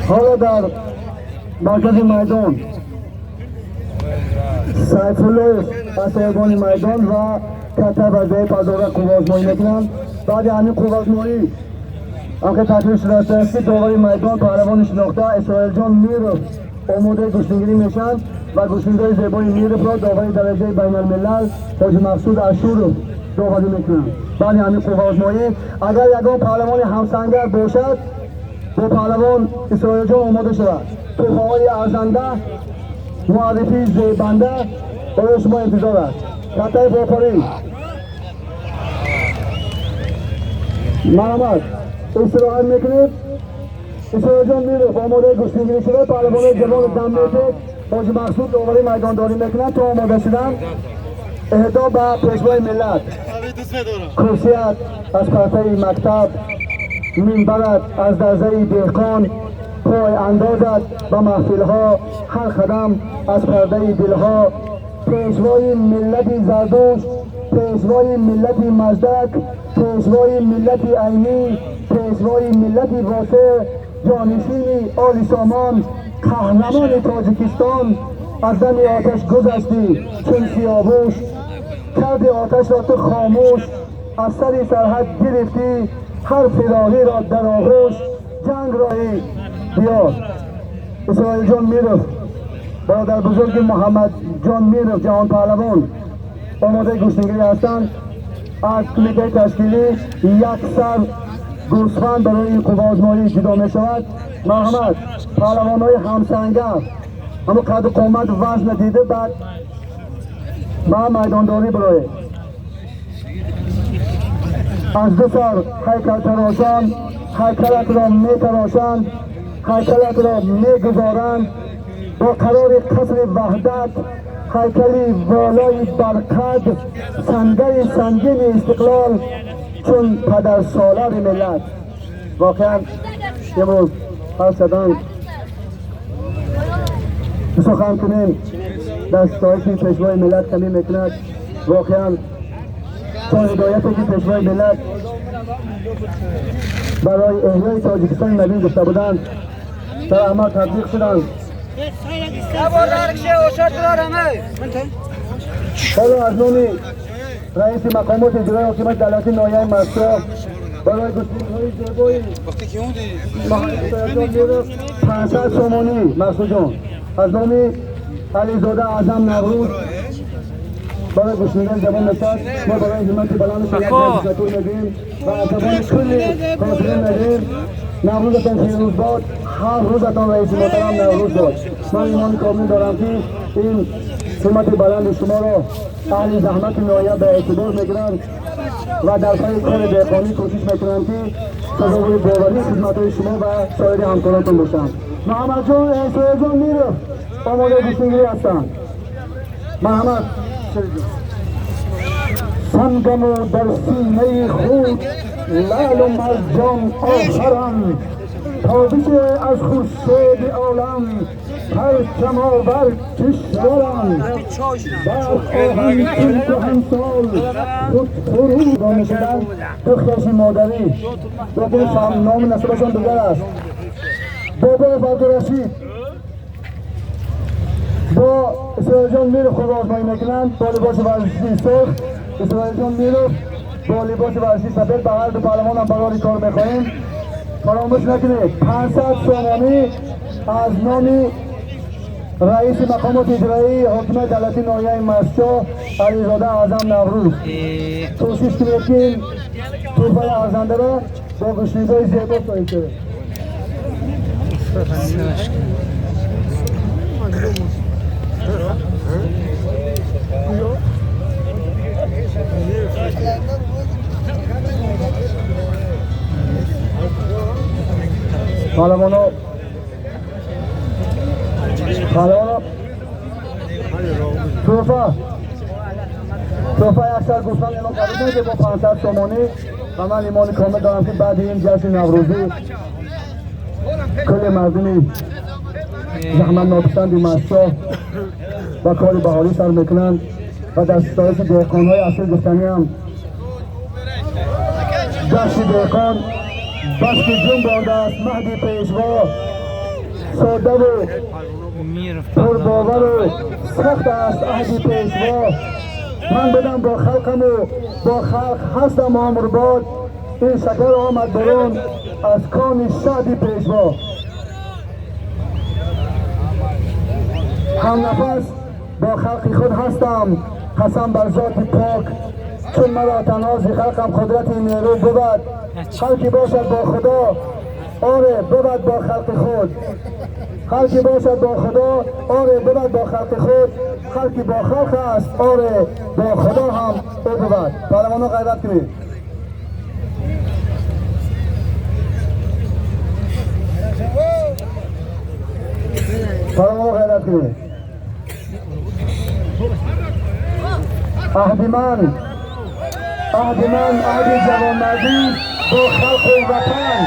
Ҳоло дар маркази майдон Сайфуллоев аз соҳибони майдон ва Катабазаи Пазора қувваозмоӣ мекунанд. Баъди ҳамин қувваозмоӣ ҳамхел таклиф шудааст, ки довари майдон, паҳлавони шинохта Исроилҷон Миров омодаи гӯштингирӣ мешаванд ва гӯштингиҳои зебои Мировро довари дараҷаи байналмилал Ҳоҷи Мақсуд Ашуров доварӣ мекунанд. Баъди ҳамин қувваозмоӣ агар ягон паҳлавони ҳамсангар бошад, бо паҳлавон Исроилҷон омода шавад. Тӯҳфаҳои арзанда, муаррифии зебанда барои шумо интизор аст. Каттаи бопарӣ, марҳамат, истироҳат мекунед. Исроилҷон Миров омодаи гӯштингирӣ шуда, паҳлавонои ҷавону дам метед. Ҳоҷи Мақсуд доварӣ майдондорӣ мекунанд. То омода шудан эҳдо ба пешвои миллат. Курсият аз партаи мактаб, минбарат аз дарзаи деҳқон, пой андозад ба маҳфилҳо, ҳар қадам аз пардаи дилҳо. Пешвои миллати Зардушт, пешвои миллати Маздак, пешвои миллати Айнӣ, пешвои миллати Восеъ, ҷонишини Оли Сомон, қаҳрамони Тоҷикистон, аз дами оташ гузаштӣ чун сиёвуш, карди оташро ту хомӯш, аз сари сарҳад гирифтӣ ҳар фирориро дар оғӯш, ҷанг роҳи биёр. Исроилҷон Миров, бародар бузурги Муҳаммадҷон Миров, ҷаҳонпаҳлавон, омодаи гӯштингирӣ ҳастанд. Аз кумитаи ташкилӣ як сар гӯсфанд барои ин қувваозмоӣ ҷудо мешавад. Марҳамат, паҳлавонҳои ҳамсангар ҳамо қаду қомат вазна дида, баъд ба майдондорӣ бироед. Аз ду сар ҳайкалтарошон ҳайкалатро метарошанд, ҳайкалатро мегузоранд. Бо қарори қасри ваҳдат, ҳайкали волои барқад, сангари сангини истиқлол, чун падарсолари миллат. Воқеан имрӯз ҳар чадан сухан кунем, дар ситоиши пешвои миллат камӣ мекунад. Воқеан чун ҳидояте ки пешвои миллат барои эҳёи Тоҷикистони навин гуфта буданд, дар амал татбиқ шуданд. Ҳоло аз номи раиси мақомоти иҷрои ҳокимияти давлатии ноҳияи Мастчоҳ барои гӯштингиҳои зебои Муҳаммад Миров 500 сомонӣ. Мақсудҷон, аз номи Ализода Аъзам Наврӯз барои гӯштингиҳои ҷавон мешавад. Мо барои ҳиммати баландашон як ташаккур мегӯем ва аз забони кулли ҳозирин мегӯем: Наврӯзатон фирӯз бод, ҳар рӯзатон, раиси муҳтарам, Наврӯз бод. Ман имони комил дорам, ки ин ҳиммати баланди шуморо аҳли заҳмати ноҳия ба эътибор мегиранд ва дар пайи кори деҳқонӣ кӯшиш мекунанд, ки сазовори боварии хизматҳои шумо ва соири ҳамкоротон бошанд. Муҳаммадҷон, Исроилҷон Миров омодаи гӯштингирӣ ҳастанд. Марҳамат. Сангаму дар синаи худ лаълу марҷон офарам, тобише аз хуршеди олам, парчамовар кишварам, барқ оҳан чун кӯҳансол худ фурӯ мешуданд. Ду хеши модарӣ, лекин номи насабашон дигар аст. Бобоев Абдурашид бо Исроилҷон Миров қувваозмоӣ мекунанд бо либоси варзишии сурх, Исроилҷон Миров бо либоси варзишии сафед. Ба ҳар ду паҳлавонам барори кор мехоҳем. Фаромӯш накунед, 500 сомонӣ аз номи раиси мақомоти иҷроии ҳокимияти давлатии ноҳияи Мастчоҳ Ализода Аъзам Наврӯз. Кӯшиш кунед, ки тӯҳфаи арзандаро бо гӯштингиҳои зебо соҳиб шавед. Паҳлавоно, паҳлавоно, тӯҳфа як сар гӯсфанд эълон карда ки бо 500 сомонӣ. Ва ман имони комил дорам, ки баъди ин ҷашни наврӯзӣ кулли мардуми заҳматнописанди Мастчоҳ و کار بهاری سر میکنند و در ستایش دهقان‌های اصیل گفتنی هم دشت دهقان بس که جون بانده است مهدی پیشوا ساده و پرباور و سخت است عهدی پیشوا. من بدم با خلقم و با خلق هستم آمرباد، این شکر آمد برون از کان شادی پیشوا. هم نفس با خلق خود هستم قسم بر ذات پاک، چون مرا تنها ز خلقم قدرت نیرو بود. خلقی باشد با خدا آره بود با خلق خود، خلقی باشد با خدا آره بود با خلق خود، خلقی با خلق است آره با خدا هم او بود. پهلوانان غیرت کنید. پهلوانان غیرت کنید. عهد من عهد من عهد جوانمردی با خلق و وطن.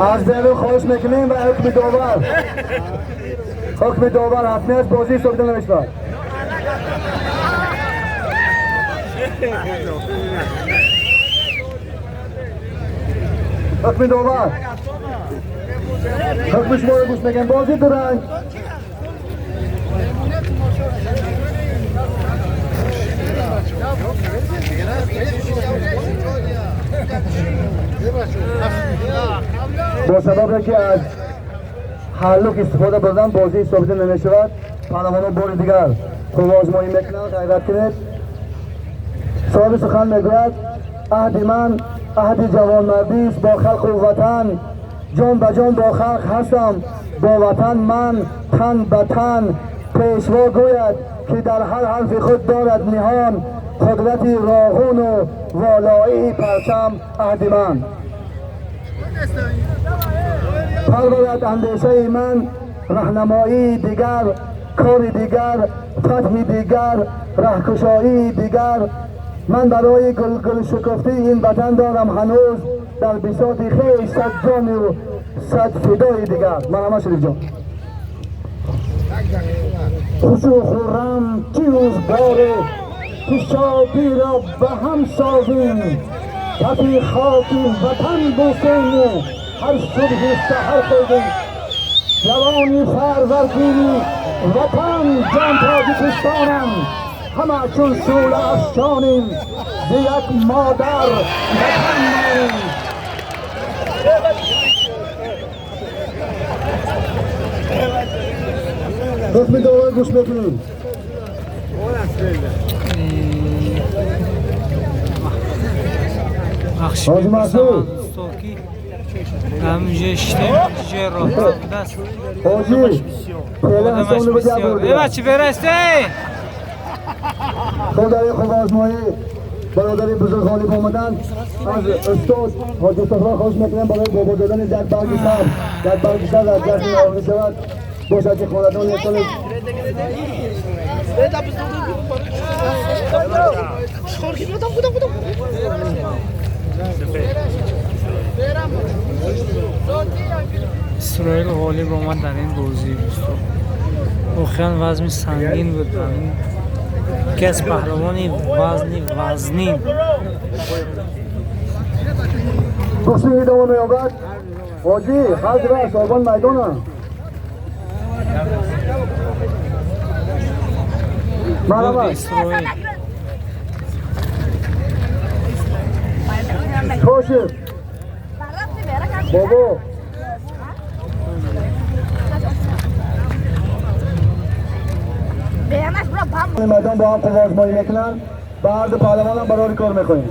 از دل خواهش میکنیم و حکم داور، حکم داور حتمی است، بازی ثابت نمیشود. حکم داور، حکم شما رو گوش میکنیم. بازی دو رنگ. با سبب که از حلق استفاده بردن بازی ثابت نمیشود. پهلوانان بار دیگر قوه آزمایی میکنند. غیرت کنید. صاحب سخن میگوید عهد من عهد جوانمردی است با خلق و وطن، جان به جان با خلق هستم با وطن من تن به تن. پیشوا گوید که در هر حرف خود دارد نهان، قدرت راغون و والایی پرچم عهد من. پرورد اندیشه من راهنمایی دیگر، کار دیگر، فتح دیگر، راهگشایی دیگر. من برای گل گل شکفته این وطن دارم هنوز در بساط خویش صد جان و صد فدای دیگر. مرحبا شریف جان. خوش و خرم چه روزگاره که شادی را به هم سازیم، کفی خاک وطن بوسیم و هر صبح سحر خیزیم. جوانی فروردینی وطن جان تاجیکستانم، همه چون شعله افشانیم ز یک مادر وطن ماییم. حکم داور گوش میکنیم. حاجی مسعود حاجی فعلا سال بودی. بچه برسته خب در این خوب آزمایی برادر بزرگ غالب آمدن. از استاد حاجی صفا خواهش میکنم برای بابا دادن یک برگ سبز، یک برگ سبز از جشن آورده شود. باشد که خاندان یک سال اسرائیل غالب آمد در این بازی. واقعا وزن سنگین بود. یکی از پهلوان وزنی وزنین. کشتی ادامه می‌یابد. حاجی حضرت صاحبان میدان. مرحبا. توشیف بابا میدان با هم قوه آزمایی میکنن. بعد پهلوان هم برای کار میکنیم.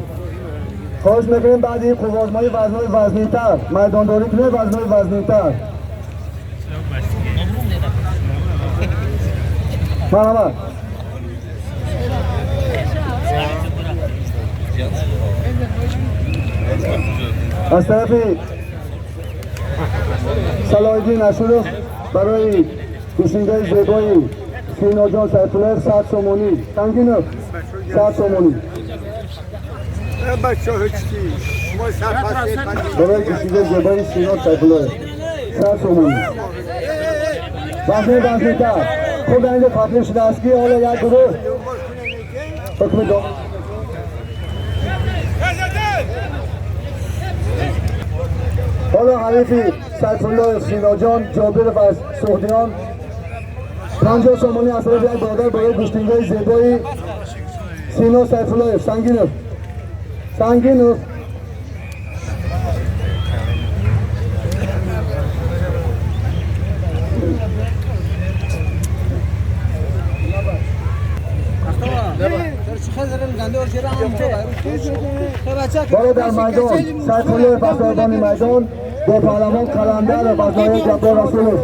خواهش میکنیم بعد این قوه آزمایی وزنای وزنی تر میدان داری کنه، وزنای وزنی تر. مرحبا. از طرف صلاح‌الدین اشورов برای گوشینگای زیبایی سینا جان سیف‌الله 100 سومونی، سنگینов 100 سومونی. بچه‌ها چی؟ برای گوشتینگیر زیبای سینا سیف‌الله 100 سومانی. وزنه وزنه خب در اینجا تبدیل شده است که حالا یک گروه حکم دو حالا حریفی سیف‌الله سینا جان جابر از سغدیان 50 سومانی از طرف یک برادر برای گوشتینگیر زیبای سینا سیف‌الله. سنگینوف سنگینوف بالا در میدان سیف‌الله پسربان میدان با پهلوان قلندر و نایب جبار رسولов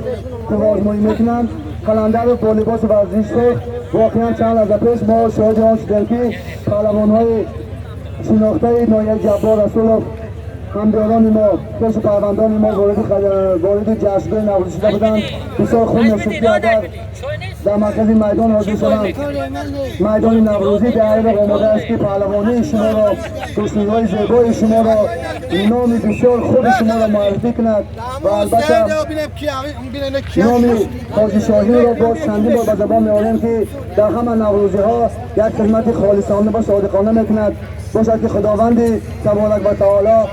قوازمایی میکنند. قلندر با لباس ورزش خود واقعا چند لحظه پیش ما شاهد آن شدیم که پهلوان‌های شناخته نایب جبار رسولов همدیاران ما پیش پروندان ما وارد جشنگاه نوروزی شده بودند. بسیار خوب میشد که اگر در مرکز میدان حاضر شوند. میدان نوروزی در این آماده است که پهلوانی شما را، گوشتینگ‌های زیبای شما را، نام بسیار خوب شما را معرفی کند و البته نام حاجی شاهین را باز چندین بار به زبان می‌آوریم که در همه نوروزی‌ها یک خدمت خالصانه و صادقانه میکند. باشد که خداوند تبارک و تعالی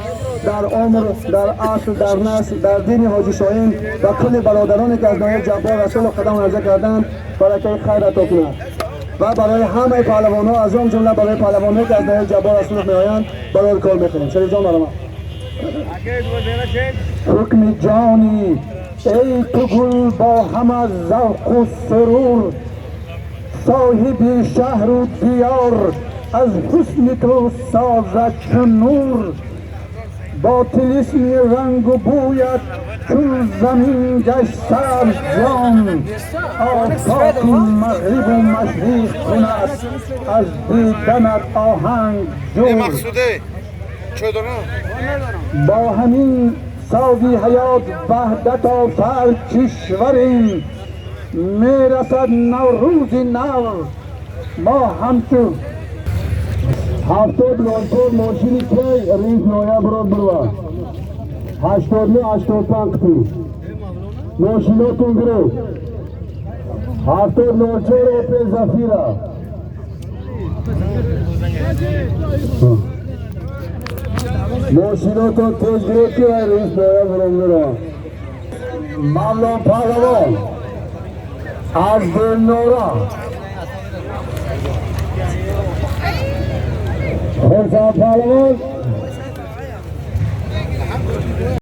در عمر، در اصل، در نسل، در دین حاجی شاهین و کل برادرانی که از نایب جبار رسول قدم رجع کردند برکه خیر عطا کند و برای همه پهلوان‌ها از آن جمله برای پهلوان‌هایی که از نایب جبار رسول میآیند برای کار میکنیم. شریف جان برای من حکم جانی ای تو گل با همه ذوق و سرور، صاحب شهر و دیار از حسن تو سازد چون نور، با طلسم رنگ و بویت چون زمین گشت سبز جان، آفاق مغرب و مشرق کند از دیدنت آهنگ جور. با همین سازی حیات وحدت آفر کشوریم، میرسد نوروز نو ما همچون 70 ماشینی کی ریز نایب را برود 89 85 قطی ماشیناتون گرفت 70 اوپل زفیرا ماشیناتون تیز گرفت که ریز نایب را برود. ممنون پهلوان از دلنورا خرسان پهلوان